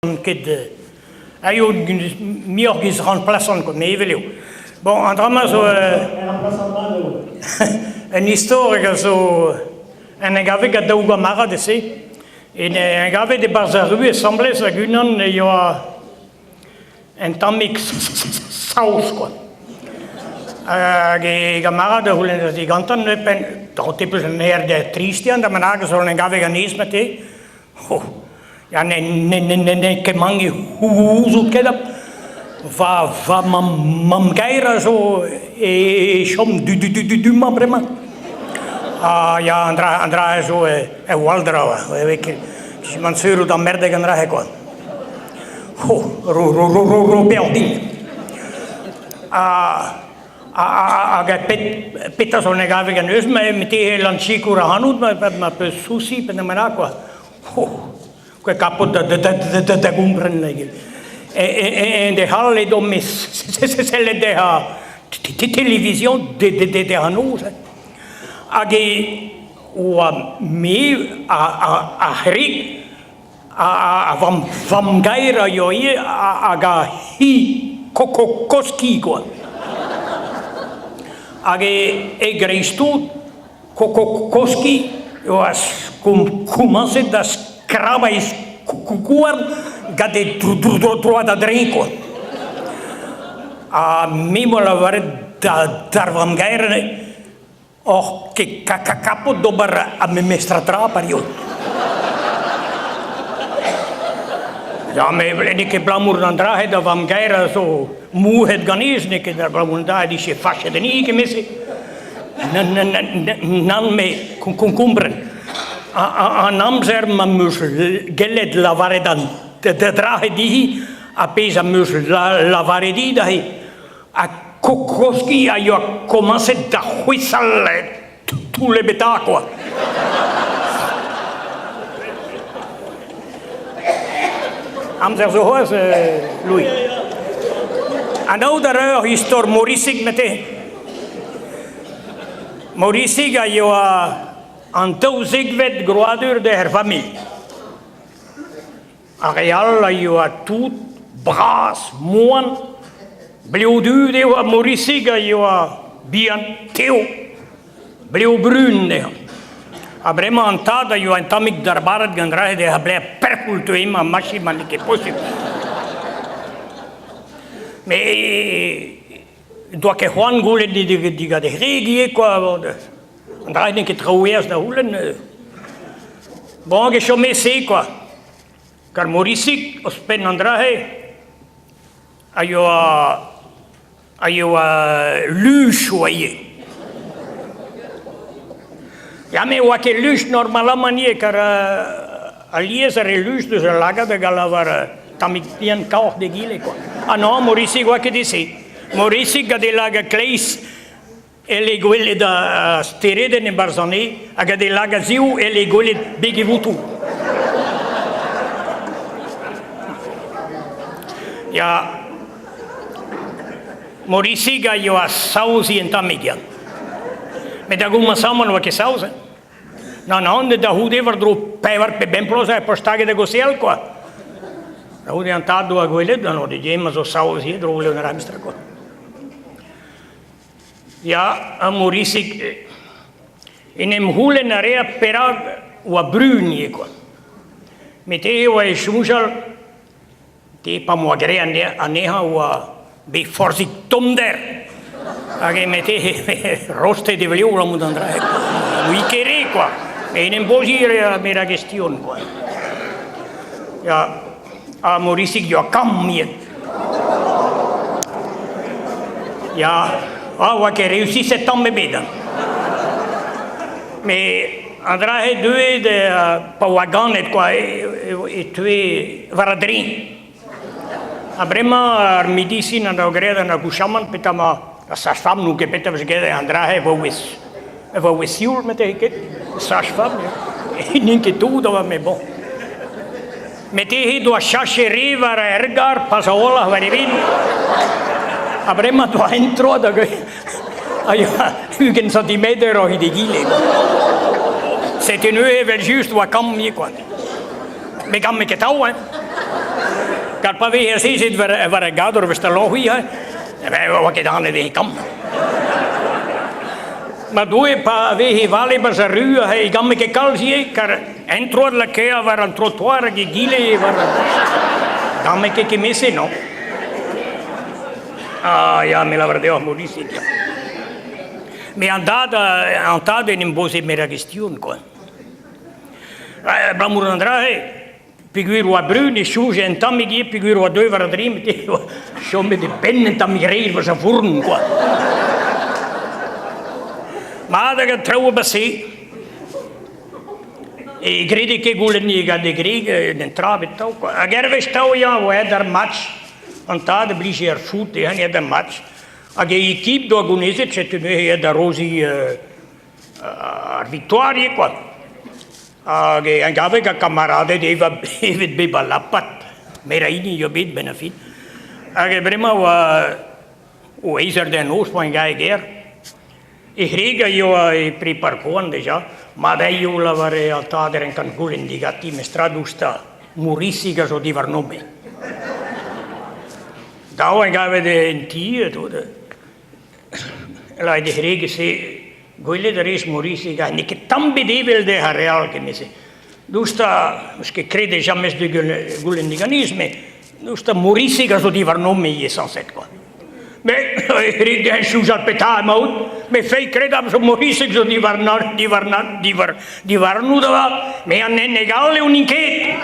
Ket aio muioc'h giz remplaçant quoi, me evel eo. Bon, an dra-mañ zo un istor hag a zo en em gave gant daou gamarad e-se. En em gavet e-barzh ar ru asambles hag unan e yoa un tammig saoz quoi. Hag e gamarad a c'houlennas digantañ neuze penn te peus un aer da tristian da bennak zo en em gave ganez mate. Oh, ya n'eo ket mank e c'houzout ket va va mamm mamm-gaer a zo e chom du-du-du-du-mañ bremañ. Ha ya an dra an dra a zo e wall dra e ket man sur out emmerdek an dra-se kwa. Oh, ro ro ro ro ro peoc'h din. Ha hag pet petra zo ne gave ganeus ma te lan sikour ac'hanout ma ma peus sousi pe bennak kwa. Oh, ket kapot da da da da da gompren En de hall edo me sellet dezhañ télévision de de de an noz. Hag e oa me a c'hrig A vamm vamm-gaer a yoa ivez hag a hi kokokoski kwa. Hag e greiz-tout kokokoski e oa komañset da skrabañ e skouarn gant e droad a-dreñv kwa. Ha me 'moa lavaret d'ar vamm-gaer Oc'h ket kapot d'ober ar memes tra tra pario. Ya, met n'eo ket abalamour d'an dra-se da vamm-gaer a zo mouget ganez, n'eo ket abalamour da dije fachet anezhi kement-se. Nann, me kompren. An amzer ma 'm eus gellet lavaret an dra-se dezhi, ar pezh am eus lavaret dit aze, Ha Kokoski a yoa komañset da c'hwesal toull ebet kwa. Amzer zo c'hoazh, Louis. Anaout a ra ur istor Morisig mete. Morisig a yoa an daouzekvet grouadur d'er familh. Ar re all a yoa tout bras, moan, blev du eo ha Morisig a yoa bihan, tev, blev brun dezhañ. Ha bremañ an tad a yoa un tammig darbaret gant dra dezhañ blez perpoul teu emañ machi ma n'eo ket posupl. Met doa ket c'hoant goulenn digant e wreg ivez kwa. An dra n'eo ket traoù aes da c'houlenn. Bon, hag e chome se kwa. Kar Morisig, ouzhpenn an dra-se, a yoa a yoa luch oa ivez. Ya, met oa ket luch normalamant ivez, kar alies ar re luch deus ul lagad hag a lavar tammig bihan kaoc'h d'egile kwa. Ah non, Morisig oa ket e-se. Morisig gant e lagad kleiz El e gwelet ar steredenn e-barzh an e hag gant e lagad zehoù el e gwelet beg e votoù. Ya, Morisig a yoa saoz un tammig, ya. Met da gomañsamant ne oa ket saoz, hein. Nann, nann, da c'houde war-dro pevar pe bemp bloaz e postaget da gaozeal, kwa. Da c'houde an tad doa gwelet, an ode ma zo saoz ivez, dro Leon ar hamster, kwa. Ya, ha Morisig, en em c'houlenn a rea perak oa brun ivez kwa. Met e oa e soñjal, te pa 'moa graet anezhañ oa bet forzhik tommder. Hag e mete rostet e vlev abalamour d'an dra-se. Oui ket re kwa. En em boziñ a rea me ra gestion kwa. Ya, ha Morisig yoa kamm ivez. Ya, ah, oa ket reusiset tamm ebet. Met an dra-se deuet pa oa ganet kwa, e teue war a-dreñv. Ha bremañ ar medisin an doa graet an akouchamant petra ma ar sage-femme n'on ket petra vez graet an dra-se e vaouez. E vaouez sioul marteze ket, sage-femme, n'int ket tout avat met bon. Met he doa chachet re war ar gar pas a-walc'h war e benn. Ha bremañ doa un troad hag a yoa 20 santimetr oc'h egile. Setu neuze evel-just oa kamm ivez kwa. Me gamme ket atav hein. Kar pa vez azezet war, war ar gador 'vez da loc'hiñ, hein, eh, oa ket anv e kamm. Ma Doue, pa veze vale 'barzh ar ru, e gamme ket kalz ivez, kar un troad lakaet war an trottoir hag egile war... Gamme ket kement-se, non. Ah ya, me lavar deoc'h, Maurice, ya. Mais an dad, an tad en em boze met a gestion, quoi. Abalamour d'an dra-se, peogwir oa brun e soñje un tammig ivez peogwir oa deuet war an dremm e oa chomet e benn un tammig reizh war sa fourn quoi. Mat hag an traoù a-base. E grede ket goulenn gant e greg un tra bet tav quoi. Hag hervez tav ya oa aet d'ar match. An tad a blije ar foot dezhañ aet d'ar match. Hag e ekip doa gounezet setu neuze aet da roziñ ar victoire ivez kwa. Hag en gave gant kamaraded evet bep a lapat. Meur a hini eo bet benn ar fin. Hag bremañ oa o eizh eur da noz poan gae gêr. E c'hreg a yoa e prepar koan deja. Mat eo lavare an tad er enkan goulenn diganti mestra douzh 'ta Mourisig a zo diwarnomp. Dav en gavet en ti tout. Lakaet e c'hreg-se, gwelet a rez Maurice, n'eo ket tamm bet evel dezhañ ar re all kement-se. Daoust ha, n'eus ket kredet james de goulenn diganiz, met daoust ha Maurice a zo diwarnomp ivez sañset kwa. Met e c'hreg dezhañ soñjal petra emaout, me feiz kredabl zo Maurice zo diwarnañ, diwarnañ, diwar, diwarnout avat, me an henneg all eo n'int ket.